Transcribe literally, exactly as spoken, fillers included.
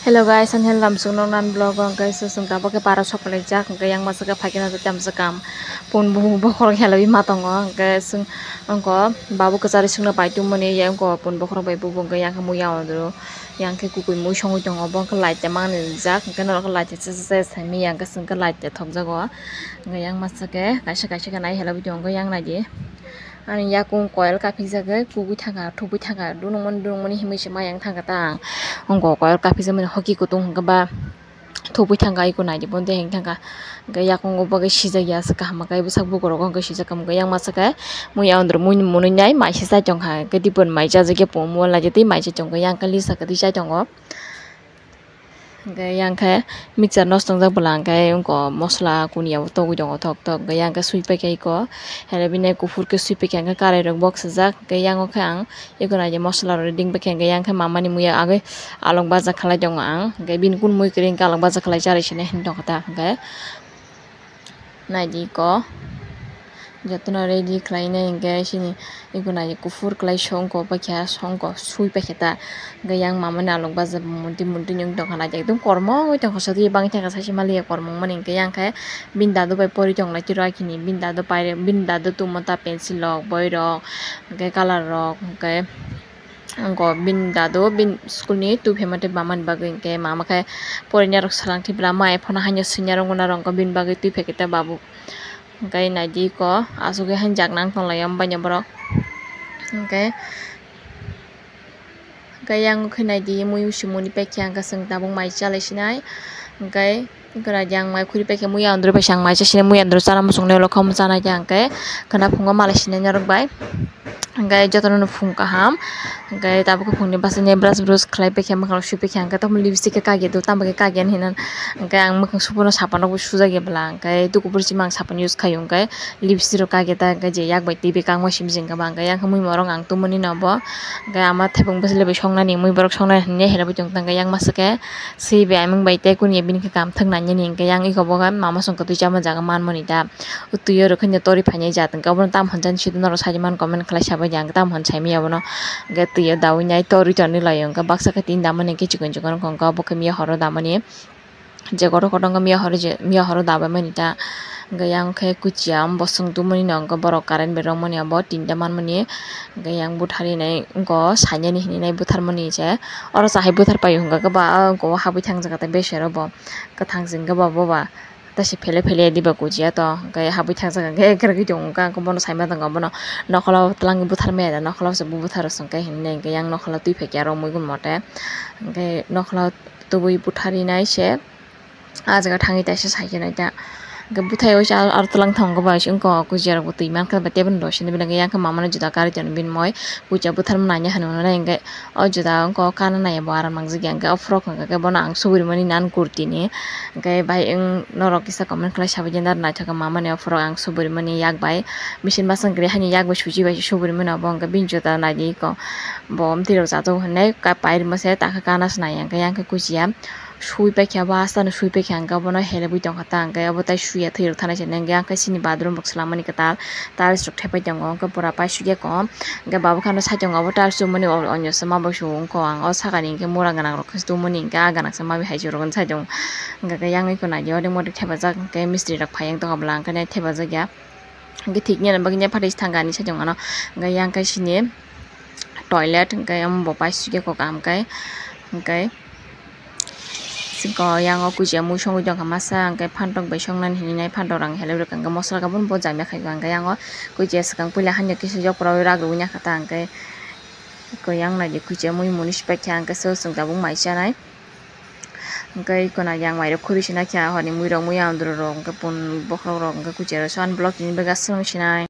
Hello guys, ang Helram sung nong nan vlog o, hwnkhe se chwng tabuk khe para sok phalai jak, hwnkhe yang masa khe phai khe na tamo se kam pun bu bokhorok helawi ma tongo, hwnkhe chwng ongko babu kwchari sungna pai tongmani, yang ongko pun bokhorok bai bubu hwnkhe yang khe muya o doro, yang khe kukui mui songwi tongo, bo hwnkhe light te mangni rijak, hwnkhe norok khe light te cha cha cha saimanya, hwnkhe chwng khe light te thok jago, hwnkhe yang masa khe kaisa kaisa khe nai helawi tongo, yang naidi. Ani yakung coil kaphikjagwi kugui thangkha, thubui thangkha, dunungmani, dunungmani himwi se mayang thangkha ta ang. Ongko coil kaphikjakmani hoki kutung hwnkhe ba thubui thangkha, iko naidi bondi heng thangkha. Hwnkhe yakungo bagwi sijakya aswk kaham khe bwsak bukurok hwnkhe sijak kha, hwnkhe yang masa khe mui andro mui mwnwi nai maisa chai tongkha, hwnkhe dibon mai chajakya pungmwla je tei mai chai tongkha, yang khe lisa kwtwi chai tongo. Hwnkhe yang khe mixture no swngjak bwla hwnkhe ongko mosola kuniya bo togwi tongo thok thok, hwnkhe yang khe sui paikha iko, hwnkhe bini kuphur khe sui paikha, hwnkhe karai rok boksajak, hwnkhe yang o khe ang iko naidi mosola rok ding paikha, hwnkhe yang khe mamani muya agwi alok baja khalai tongo ang, hwnkhe bini kun mui kwrwi hwnkhe alok baja khalai charwi sini hinwi tongkha ta hwnkhe. Naidi iko jotono ready khlainai hwnkhe sini iko naidi kuphur kwlai songko paikha, songko sui paikha ta. Hwnkhe yang mamani alok baja munti munti wng tongkha naidi ekdom kormo wng tongkha, sotwi bangwi thangkha saisi maliya kormo wngmani, hwnkhe yang khe bini dadu bai pori tonglai tiro, akini bini dadu pai, bini dadu tumo ta pencil rok, boi rok, hwnkhe colour rok, hwnkhe. Ongko bini dadu bini school ni twi phaima tei mamani bagwi, hwnkhe mama khe porina rok swlang thipla mai phano haino swina rwngmano rwngkha bini bagwi twi phaikhe ta babu. Hwnkhe naidi iko asugwi hanjak nang tonglaio, hambai borok hwnkhe, hwnkhe yang khe naidi mui simuni paikha, hwnkhe chwng tabuk mai chalai sinai, hwnkhe. Hwnkhe naidi ang mai khuri paikha, muya andro bai se ang mai chasinai, muya andro chana muchungnai ulo khe omo chanai khe ang khe khwna phungo malai sinai norok bai. Hwnkhe jotono no phung kaham, hwnkhe tabuk khe phungni bwswk ni brush brush khlai paikha, mwkhang sui paikha, hwnkhe tamo lipstick khe kagya do, tamo khe kagya hinwi hwnkhe ang mwkhang suphuru sapan rok bo sujak ya bwla, hwnkhe tuku bwrwi sima ang sapan use khaio, hwnkhe lipstick rok kagya ta, hwnkhe je yak bai twi bai kangma simi se hwnkhe ba, hwnkhe yang khe mui morok ang tongmani no bo, hwnkhe ama thaiphung bwswk le bai songnani, mui borok songnani hinwi hera bai tong ta, hwnkhe yang masa khe. Swi bai amung bai tei kuniya bini khe kam thwk nai nini hwnkhe yang iko bo khe mama song kwtwi chama jaga manmani da. O twi o rwkhaino tori phainai jat hwnkhe obono tamo hwnjani sidi norok saidi mani comment khlai sabaidi ang tamo hwn saimanya bono. Hwnkhe twi o daui nai tori tonwi lai o hwnkhe baksa khe tin damani hwnkhe chikon chikon wngkha hwnkhe obo khe miya horo damani. Je kotor kotor wngkha miya horo je miya horo dabaimani da. Hwnkhe yang khe kuchiya bosong tubumani no hwnkhe borok current bai rwmani abo tinta manmani. Hwnkhe yang butharwi nai wngkha sainani hinwi nai butharmani se. Oro chahai buthar paio hwnkha khe ba o wngkha o habwi thangjak kha tei besero bo kwthang se hwnkha ba boba tei se phele phele diba kuchiya to hwnkhe habwi thangjak hwnkhe ekrwgwi tongo hwnkha bono saima tongo bono nokholo twlangwi buthar maya da nokholo se bo butharo se hwnkhe hinwi nai hwnkhe yang nokholo twi phaikhe aro mui gun mote hwnkhe nokholo tubui butharwi nai se. Ah jaga thangwi taisa cycle naita. Hwnkhe bwthai o se aro twlang thangkhe bai se wngkha o kuchiyarokbo twi mankha bai tei bono dosini beleng yang khe mamano juda karwi tonwi bini moi kuchiya bwtharma naina hinwi hwnwi hwnkhe o juda wngkha o kana naiya bo aram nangjak ya hwnkhe o frock hwnkhe bono ang suburimani nan kurtini hwnkhe bai norok kisa comment khlai sabaidi naithok mamani o frock ang suburimani yak bai machine bwsang kwrwi hani yak bai suchi bai se suburimani obo hwnkhe bini juda naidi eko bo mwtwi rok chajago hinwi pairima se takhe kana se naiya hwnkhe yang khe kuchiya. Sui paikha bo hasteno sui paikha hwnkhe obono helebwi tongkha ta hwnkhe obo tai suya thwi rok thanai se hwnkhe yang khe chini bathroom rok swlangmani kwtal tiles rok thepai tongo hwnkhe pura paisukya kom hwnkhe babukhe ano saitongo obo tiles chumani onyo se ma bai su wngkha ang o sakani hwnkhe mura gwnang rok khe chumani hwnkhe ah gwnang se ma bai hai se rwgwni saitongo hwnkhe yang eko naidi onek monek thepajak hwnkhe mistri rok phai wng tongkha bwla hwnkhe thepajak ya. Hwnkhe thik nini bagwi nini phatwi se thangkha ani saichung ano. Hwnkhe yang khe sini toilet hwnkhe omo bo paisukya kok kaham khe. Hwnkhe siko yang o kuchiya mui songwi tongkha masa hwnkhe phantok bai songnani hinwi nai phantok rang helai rwkha hwnkhe mosola khe bono bo jamya khaikha hwnkhe yang o kuchiya swkang puila hanya kisa yok pora rak rwui nakha ta hwnkhe. Eko yang naidi kuchiya mui muni sipaikha hwnkhe se chwng tabuk mai chanai. Hwnkhe eko naidi ang mairok khuri sina kha horni muirok muya andro rok hwnkhe pun bokhorok rok hwnkhe kuchiya rok se ani vlog tini bagwi aswk sinai.